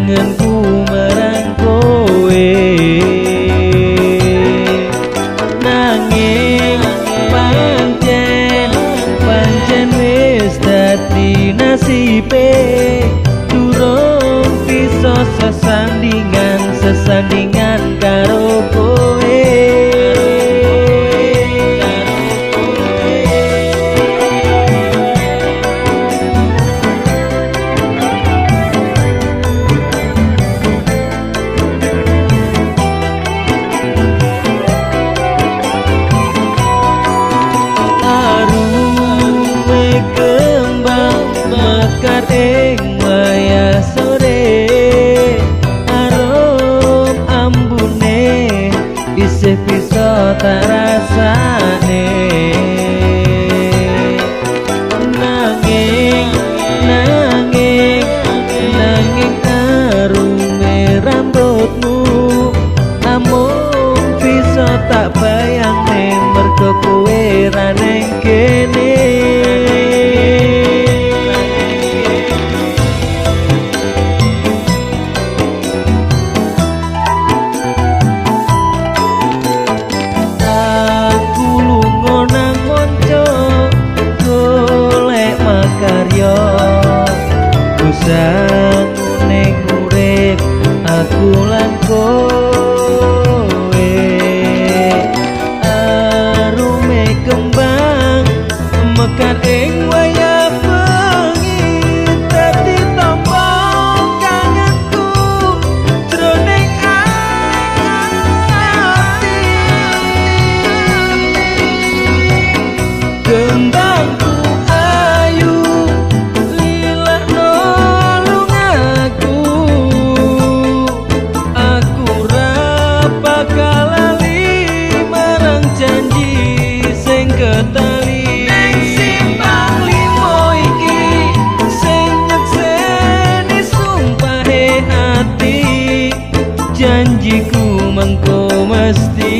Kangenku marang kowe. Nanging pancen pancen wis dadi nasibe, durung bisa sesandingan sesandingan karo kowe. Arume kembang mekar ing wayah sore, arum ambune isih bisa tak rasane. Nanging nanging nanging arume rambutmu amung bisa tak bayangne mergo kowe ra neng kene. Aku lunga nang monco golek makarya, usah ning urip aku lan kowe. Arume kembang mekar ing wayah bengi, dadi tombo kangenku jroning ati. Kembangku ayu lilakno lungaku, aku ra bakal lali marang janji sing ketali. Ning simpang limo iki sing nyekseni sumpahe ati, janjiku mengko mesti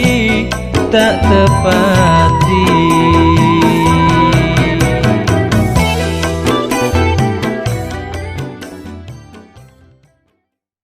tak tepati.